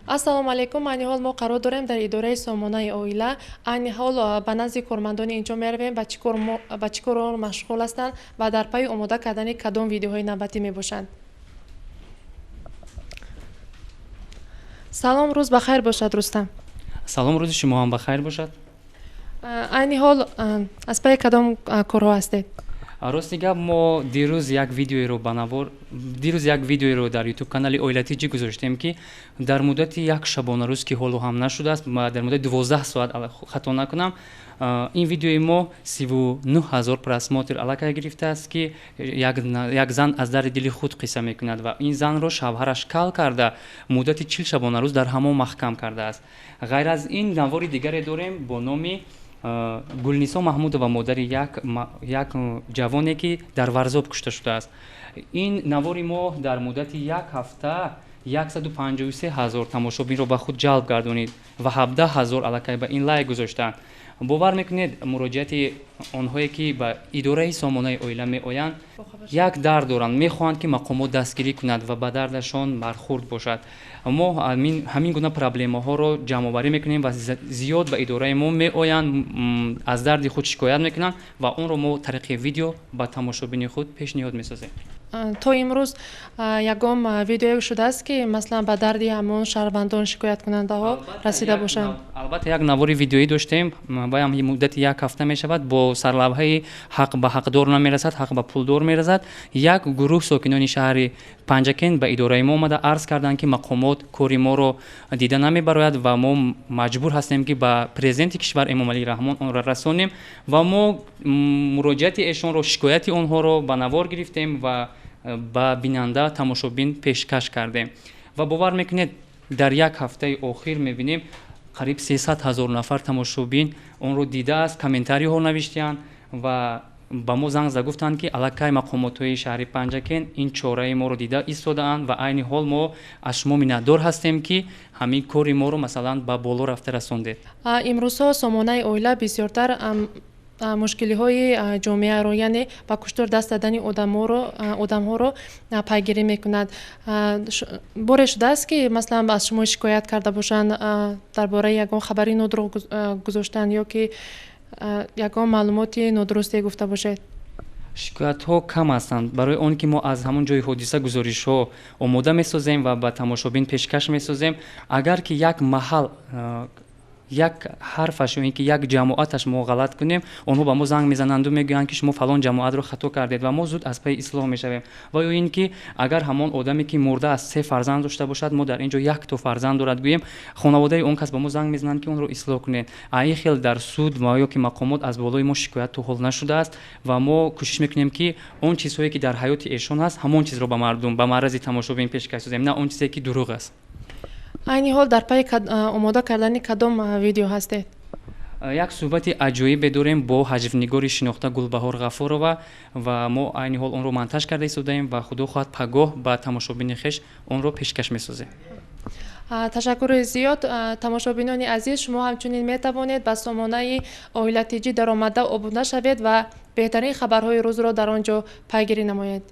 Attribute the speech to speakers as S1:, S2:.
S1: Ассалому алайкум. Айни ҳол мо қарор дорем дар идораи сомонаи оила. Айни ҳол ба назди кормандони инҷо меравем, ба чӣ корҳо машғул ҳастанд ва дар пайи омода кардани кадом видеоҳои навбатӣ мебошанд. Салом, рӯз ба хайр бошад, Рустам.
S2: Салом, рӯзи шумо ҳам ба хайр бошад.
S1: Айни ҳол аз пайи кадом корҳо ҳастед?
S2: Рости гап, мо дирӯз як видеоеро ба навор, дирӯз як видеоеро дар ютуб канали Оила ТЖ гузоштем, ки дар муддати як шабонарӯз, ки ҳоло ҳам нашудааст, дар муддати 12 соат, хато накунам, ин видеои мо 39 000 просмотр аллакай гирифтааст, ки як зан аз дарди дили худ қисса мекунад ва ин занро шавҳараш кал карда, муддати 40 шабонарӯз дар ҳамон маҳкам кардааст. Ғайр аз ин, навори дигаре дорем бо номи Гулнисо Маҳмудова, модари як ҷавоне, ки дар Варзоб кушта шудааст. Ин навори мо дар муддати як ҳафта 153 ҳазор тамошобинро ба худ ҷалб гардонид ва 17 ҳазор аллакай ба ин лайк гузоштанд. Бовар мекунед, муроҷиати онҳое, ки ба идораи сомонаи оила меоянд, як дард доранд: мехоҳанд, ки мақомот дастгирӣ кунад ва ба дардашон бархурд бошад. Мо ҳамин гуна проблемаҳоро ҷамъоварӣ мекунем ва зиёд ба идораи мо меоянд, аз дарди худ шикоят мекунанд ва онро мо тариқи видео ба тамошобини худ пешниҳод месозем.
S1: То имрӯз ягон видеое шудааст, ки масалан ба дарди ҳамон шаҳрвандон, шикояткунандаҳо расида бошанд?
S2: Албатта, як навори видеоӣ доштем, ваям муддати як ҳафта мешавад, бо сарлавҳаи «Ҳақ ба ҳақдор намерасад, ҳақ ба пулдор мерасад». Як гурӯҳ сокинони шаҳри Панҷакент ба идораи мо омада арз карданд, ки мақомот кори моро дида намебарояд ва мо маҷбур ҳастем, ки ба президенти кишвар Эмомалӣ Раҳмон онро расонем. Ва мо муроҷиати эшонро, шикояти онҳоро ба навор гирифтем ва ба бинанда, тамошобин пешкаш кардем. Ва бовар мекунед, дар як ҳафтаи охир мебинем, қариб 300 ҳазор нафар тамошобин онро дидааст, комментариҳо навиштаанд ва ба мо занг зада гуфтанд, ки аллакай мақомотҳои шаҳри Панҷакент ин чораи моро дида истодаанд ва айни ҳол мо аз шумо миннатдор ҳастем, ки ҳамин кори моро, масалан, ба боло рафта расондед.
S1: Имрӯзҳо сомонаи оила бисёртар мушкилиҳои ҷомеаро, яъне ба куштор даст задани одамҳоро пайгирӣ мекунад. Боре шудааст, ки масалан аз шумо шикоят карда бошанд дар бораи ягон хабари нодуруғ гузоштан ё ки ягон маълумоти нодурусте гуфта бошед?
S2: Шикоятҳо кам ҳастанд, барои он ки мо аз ҳамон ҷои ҳодиса гузоришҳо омода месозем ва ба тамошобин пешкаш месозем. Агар ки як маҳал як ҳарфаш ё ин ки як ҷамоаташ мо ғалат кунем, онҳо ба мо занг мезананду мегӯянд, ки шумо фалон ҷамоатро хато кардед, ва мо зуд аз пайи ислоҳ мешавем. Ва ё ин ки агар ҳамон одаме, ки мурдааст, се фарзанд дошта бошад, мо дар ин ҷо якто фарзанд дорад гӯем, хонаводаи он кас ба мо занг мезананд, ки онро ислоҳ кунед. Ин хел дар суд ва ё ки мақомот аз болои мо шикоят то ҳол нашудааст ва мо кӯшиш мекунем, ки он чизҳое, ки дар ҳаёти эшон ҳаст, ҳамон чизро ба мардум, ба маърази тамошобин пешкаш созем, на он чизе, ки дурӯғ аст.
S1: Айни ҳол дар пайи омода кардани кадом видео ҳастед?
S2: Як суҳбати аҷоибе дорем бо ҳаҷвнигори шинохта Гулбаҳор Ғафурова ва мо айни ҳол онро монтаж карда истодаем ва худо хоҳад, пагоҳ ба тамошобини хеш онро пешкаш месозем.
S1: Ташаккури зиёд. Тамошобинони азиз, шумо ҳамчунин метавонед ба сомонаи Оила ТЖ даромада обуна шавед ва беҳтарин хабарҳои рӯзро дар он ҷо пайгирӣ намоед.